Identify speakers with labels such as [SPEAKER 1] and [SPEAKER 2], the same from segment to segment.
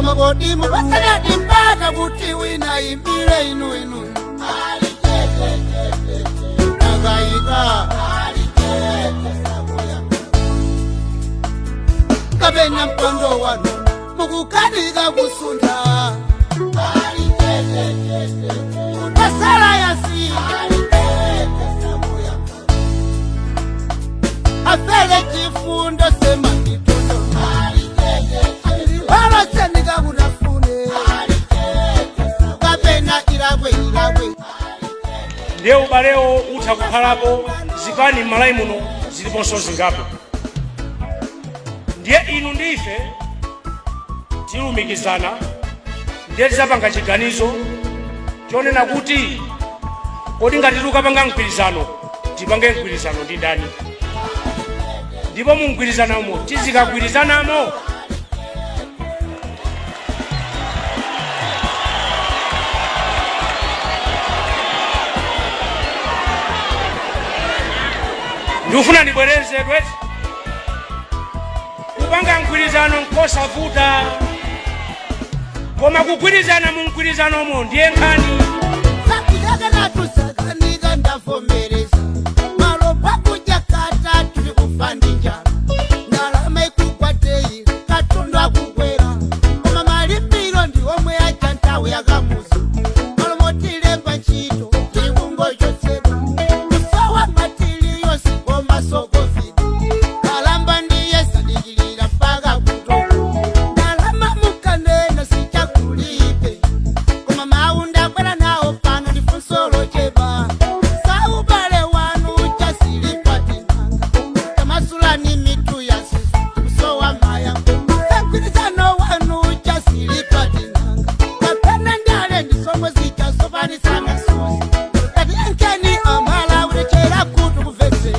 [SPEAKER 1] Koma kodi mupasanadi mpata kuti wina imbire inu inu. Nagayika kapena mpando wanu mukukanika kusuntha. Utasala yasi afele chifundo sema kitondo walosenika kunafune kapena ilakwe ilakwe.
[SPEAKER 2] Ndiye ubalewo utha kukhalapo. Zipani m'Malawi muno ziliponso zingapo. Ndiye inu ndife tilumikizana, ndiye tizapanga chiganizo chonena kuti kodi ngati tikapanga mgwirizano, tipange mgwirizano ndi ndani, ndipo mu mgwirizanomo tizikagwirizanamo. Ndikufuna ndibwerezedwe, kupanga mgwirizano nkosavuta, koma kugwirizana mu mgwirizanomo ndiye nkhani.
[SPEAKER 1] Sakudakanatusakanika, ndavomereza malo pakuja katatu tikufa ndi njala, ndalama ikugwateyi, katundu akukwera, koma malipiro ndi omwe aja nthawi yakamuzi. Malo motilemba ntchito tikungochotsedwa, kusowa matiliyosi koma sokofika kalamba ndiye sadikilira mpaka kutoka. Ndalama mukanena sichakulipe, koma mawu ndabwera nawo pano ndifunsolo chepa saubale wanu chasilipatinanga tamasulani mitu ya sisi kusowa maya sagwirizano wanu chasilipatinanga kapena ndale ndisomwe zichasopanisana susi tati enkeni amala ulechera kutu kuvesera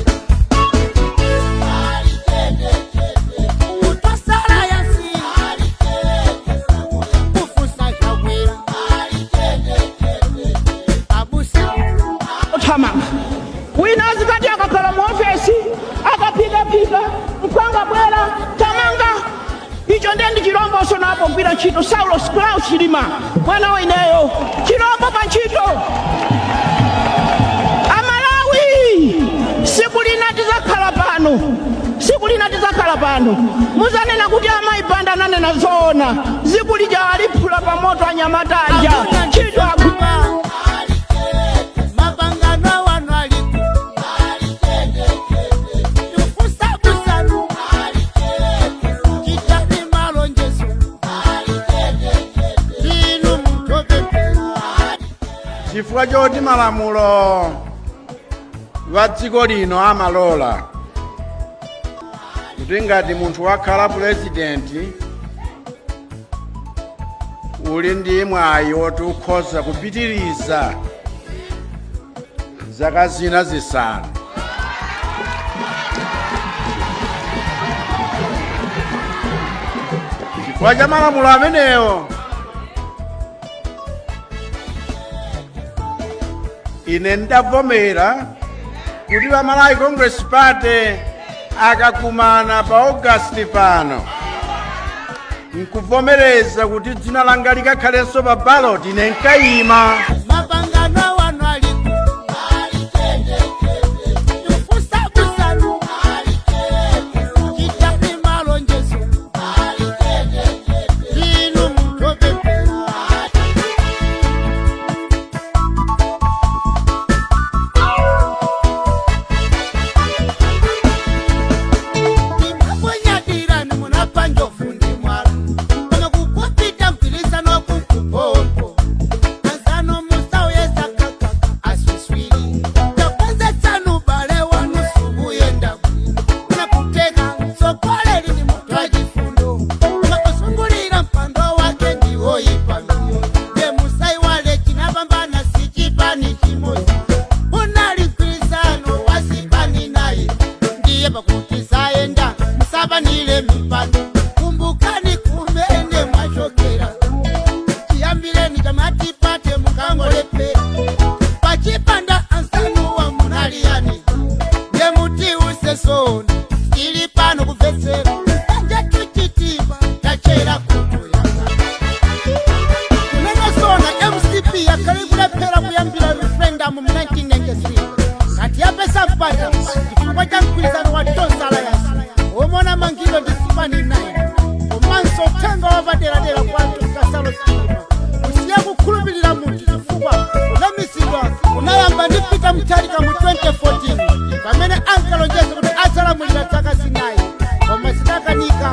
[SPEAKER 1] kutosala yasi kufusa chakwera abusa.
[SPEAKER 3] Othamanga wina azikati akakhala mu ofesi akaphikaphika mphwanga bwera tamanga icho ndiye ndi chilomboso napo gwira ntchito. Saulos Klaus Chilima mwana wa ineyo, chilombo pa ntchito. Amalawi, siku lina tizakhala pano, siku lina tizakhala pano muzanena kuti amayi Banda ananena zoona. Ziku lija aliphula pa moto anyamata aja ntchito agu.
[SPEAKER 1] Mapangano wanu aliku tikufusa busanu chitani malonjezo inu mutopepera.
[SPEAKER 4] Chifukwa choti malamulo wa dziko lino amalola kuti ngati munthu wakhala purezidenti uli ndi mwayi woti ukhoza kupitiriza zaka zina 5, chifukwa cha malamulo amenewo ine ndavomera kuti va Malawi Congress Party akakumana pa August pano nkuvomereza kuti dzina langa likakhalenso pa ballot, ine nkayima.
[SPEAKER 1] Mapangano wanu aliku tikufusa busanu chitani malonjezo inu mutopepera. Ndimabonyadirani munapa njofu ndi mwala koma kukupita mgwirizano kunkupompo anzano.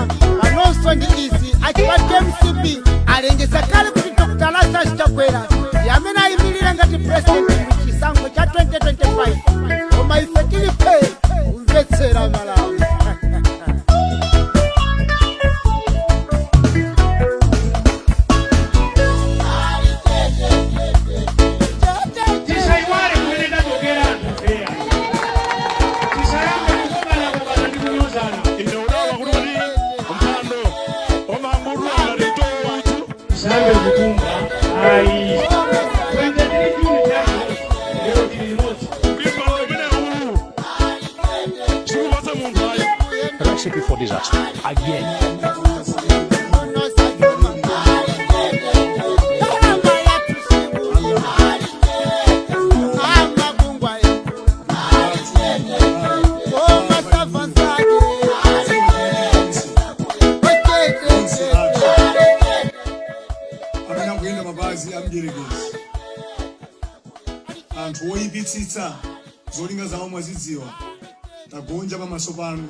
[SPEAKER 1] Chilima. Panonso ndi izi, achipani cha MCP alengeza kale kuti Dr Lazarus Chakwera ndi amene ayimirira ngati president muchisankho cha 2025, koma ife tilipe kumvetsera Malawi.
[SPEAKER 2] Tisayiwale kumene tachokera anthu. Tisayambe kukokana ndi kunyozana.
[SPEAKER 5] Ine udawa kuti mpando omangulula ngati
[SPEAKER 2] Tisayambe kukumba ayi. 23 June tatu lero tili limodzi.
[SPEAKER 5] Mpando umene uwu sikupatsa munthu ayi.
[SPEAKER 6] Recipe for disaster again.
[SPEAKER 7] Amene akuyenda mapazi amdierekezi, anthu woyipitsitsa, zolinga zawo mwazidziwa. Tagonja pamaso panu.